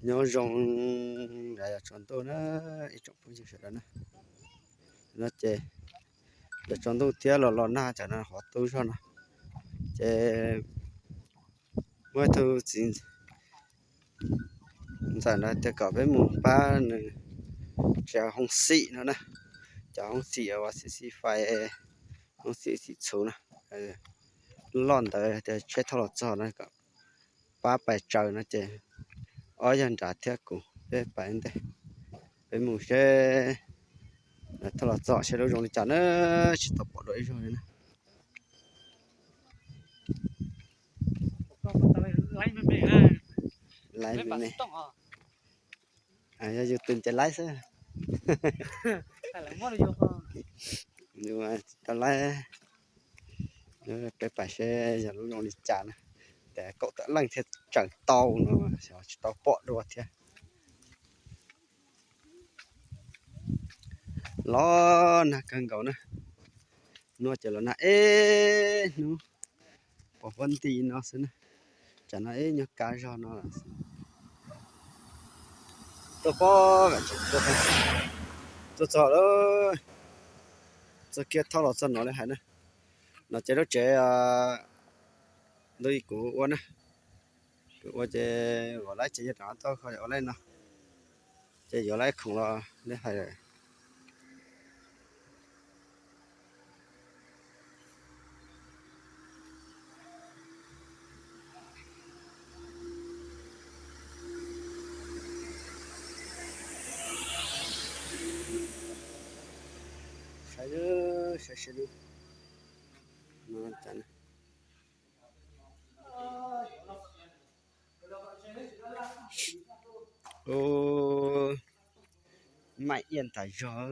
Nyob zoo, yog tsaus ntuj na, ib tsoom phooj ywg sawv daws na. No ces yog tsaus ntuj thiab los los nag cov no hov tu zog no, ces muaj ib tug txiv ntxawm no tias kom peb mus pab nws tsev hoob xim no na. Cov hoob xim uas xim xim fais, hoob xim xim txhuv na, loj ntawd tias tsheb thauj los txog no kom pab pais tsaws no ces ob yawg nrad thiab kuv peb pais ntej. Peb mus seb thauj los txog seb lub zoo li cas na, tsis tau pom dua ib zaug li na. Laiv me me, yog yus tus nce laiv xwb. Tsis tau laiv, peb pais seb yog lub zoo li cas na. Ces kaum tawm leej thiaj tsaws tau no, xyov tsis tau pom dua thiab. Los nag kawg nkaus na. Hnub no ces los nag ib hnub pos pob nti no xwb na. Tsam no ib nyuag kab zog no lawm xwb. Tuaj pob, tuaj txog lawm, txog kiag thauj los txog no li hais na. No ces lub tsev ntu kuv ua na, kuv ua ces vauv laib ces yog rov qab tuaj kho ua laib no, ces yuav laib khoom los li hais lawm. Saib, saib seb lub no cas. Maim iaj tas zog.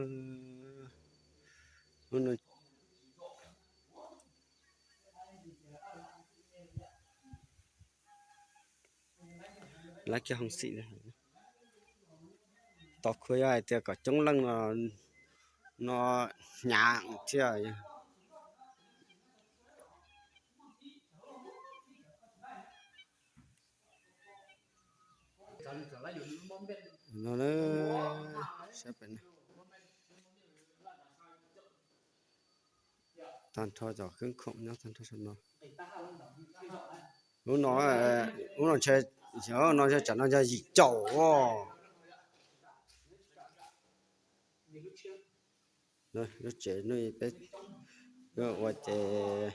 Lawv kiag hoob xim, tos khuv yog hais tias kom coob leej no hnyav thiab. No, saib pem no. Tag nrho cov khwb khoom nyob tag nrho saum no. Lub no, lub no ntshe, no tsam no yog yim caum os. Lub tsev no peb ua ces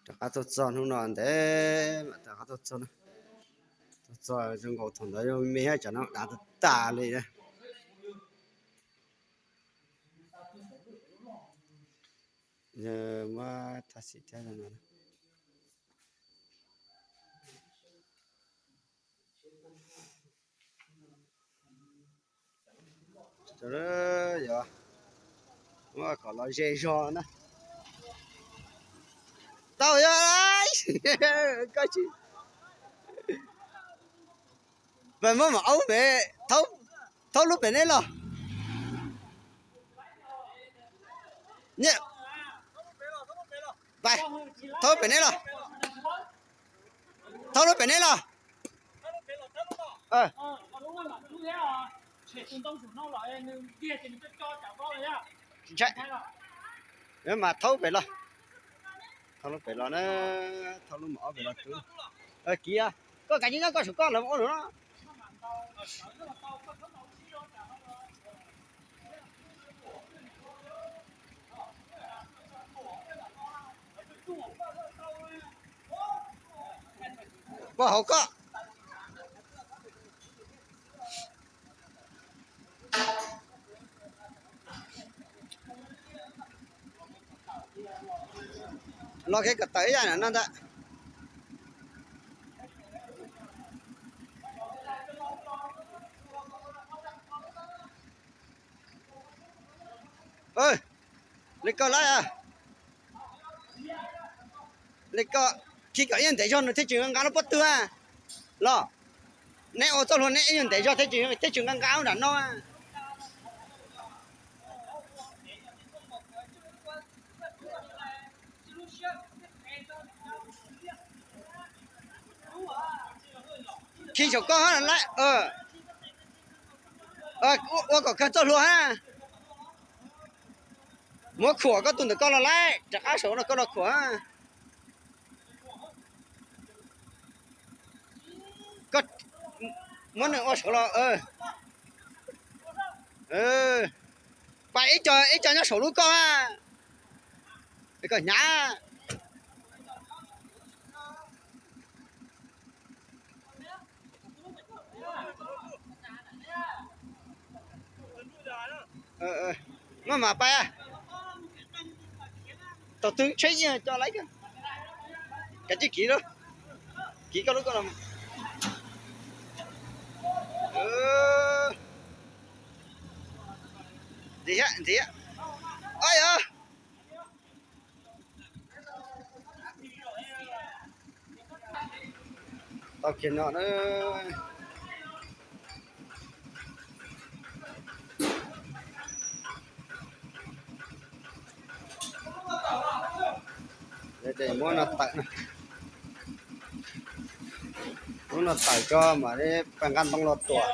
rov qab tuaj txog hnub no ntev mam rov qab tuaj txog na. Tuaj txog zoo nkaus thaum ntawd me me tsam no dav tag tas li. Yog muab thaj xim thiab no. Yog muab kom los ze zog na. Tau yog, koj tsis, pais muab mam aub pem, thaub lub pem neb los. Pais, thaub lub pem neb los. Thaub lub pem neb los. Mas thaub pem los. Thaub lub pem los na, thaub lub mam ob pem los rub. Kiv, koj kav tsij nyob koj saum koj lawv ua lus no. Poj hauv koj. Los kev kom tawm ib yam no ntag. Li koj lawm, li koj, khi kom ib nyuag ntev zog nws thiaj tsis nqa nqa lub pob tw los. Neb ua txoj hlua neb ib nyuag ntev zog thiaj tsis, thiaj tsis nqa nqa nram no. Khi saum koj ha, ua kom kawg txoj hlua ha. Muab khuam koj tus ntawm koj los laib, rov qab saum no koj los khuam. Koj muab nws ua saud los. Pab ib co, ib co nyob saum lub koj, koj hnyav. Maj mam pab, tau twb tsheb nyiaj coj laib kawg. Kav tsij kiv lub, kiv koj lub koj los. Ntxiv, ntxiv. Au yog. Tau kiag no na. Muab no tawm, muab no tawm tso mam li pab nqa ntoo los tuam.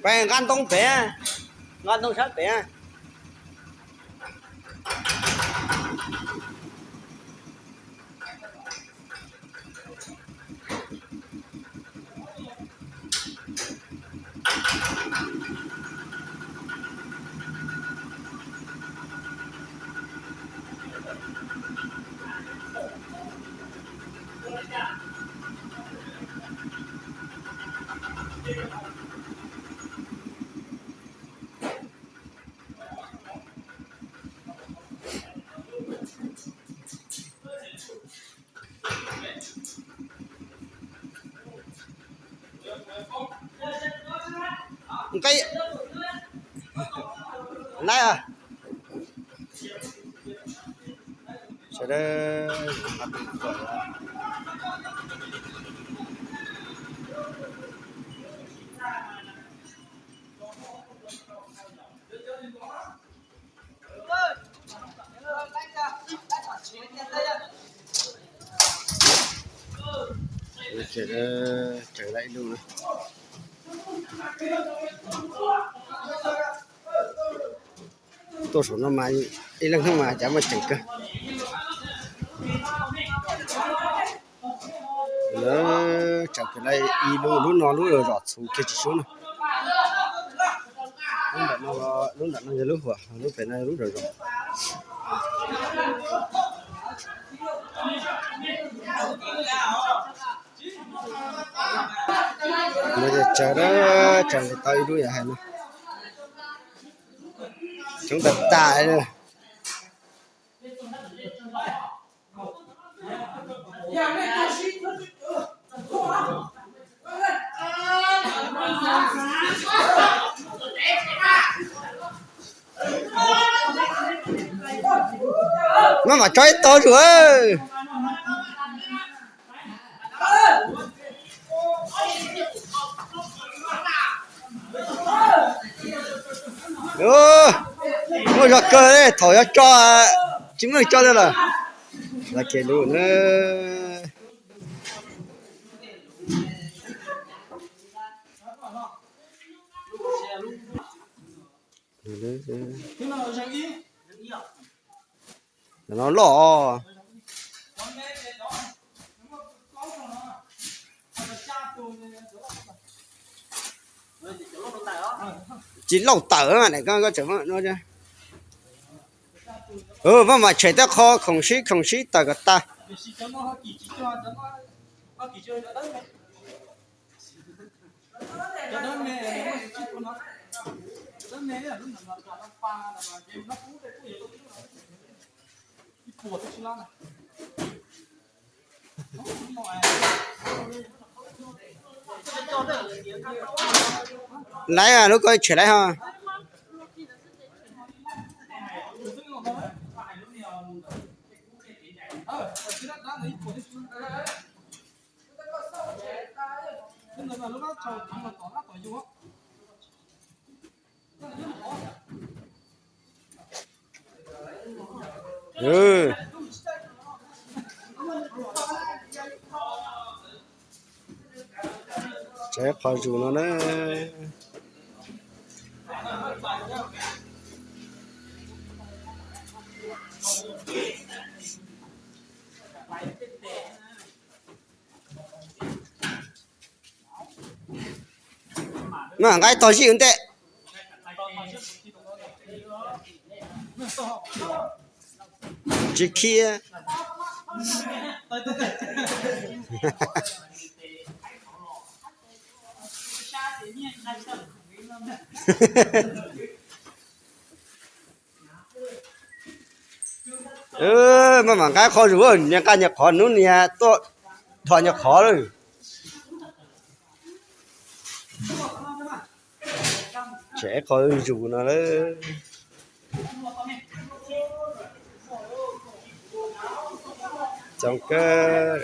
Peb nqa ntoo pem, nqa ntoo sab pem. Nqe, lawm, sawv daws. Tseem, tseem lawm ib lub na. Tuaj saum no mas ib leeg hnub mas cas muaj tseem kawg. Lawv tseem kawg lawm ib lub, lub no lub zom txhuv kiag tsis sub na. Lub ntawm no, lub ntawm no yog lub huam, lub pem no yog lub zom zom. Tseem, tseem tau ib lub yam hais no. Coob tas tas. Maj mam tso ib tog zuj. Muaj zog kawg li, thaum yuav tso tsis muaj neeg tso li lawm. Lawv kev lub na. No loj. Tsis lauj tawm, koj tseem, maj mam tshem tej qho khoom sib khoom sib tawm kom tas. Lawv, lub koj tshem lawm ho. Tsev qhov zus no na. Mas nqa ib tog zij ua ntej. Tsis khiav. Maj mam nqa qhov zus, nias nqa nyuag qhov, hnub nias tuaj dhos nyuag qhov lawm. Tsev qhov zus no lawm. Coob kawg.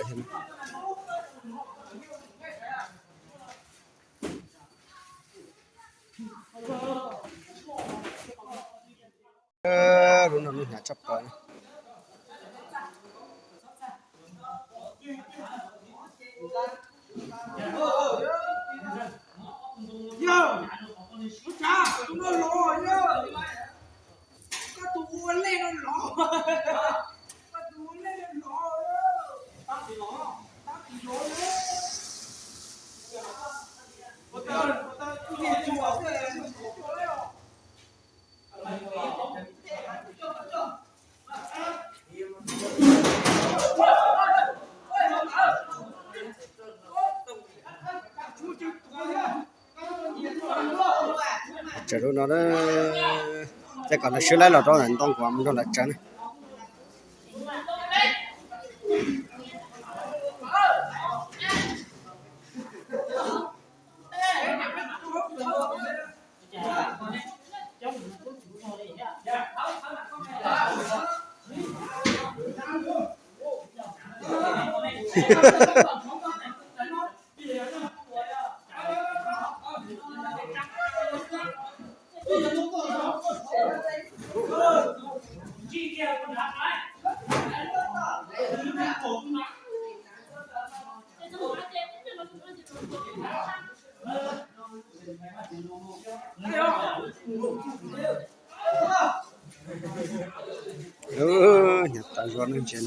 Lub no lub hnyav tshaj plaws. Tsaws rau no, tej kom lawv swb laib los rau ntawm ntoo kom mus nrog lawv tsaws na. Hnyav tas zog neeg tsev.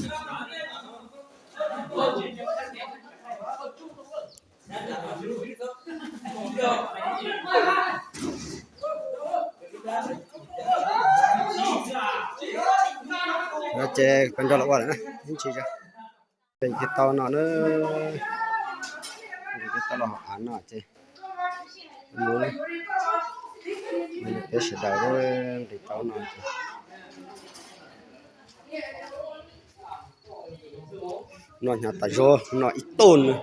Ces peb nrog lawv ua lawm na, ib ntsis zog. Ces tau no na, ces tau los hauv av no ces mus na, peb sawv daws nqis tau no ces no hnyav tas zog no ib toj na.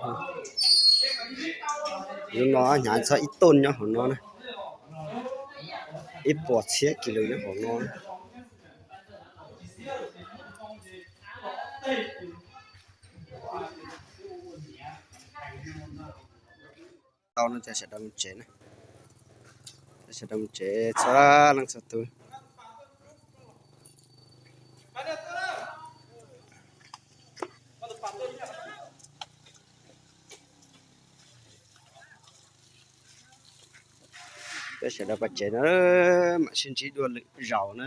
Lub no hnyav txog ib toj nyob hauv no na, ib puas txhiab kis lus nyob hauv no. Tau no ces sawv daws mus tsev na, sawv daws mus tsev txhua leej txhua tus. Peb sawv daws pais tsev na, mam sib ntsib dua lwm zaus na.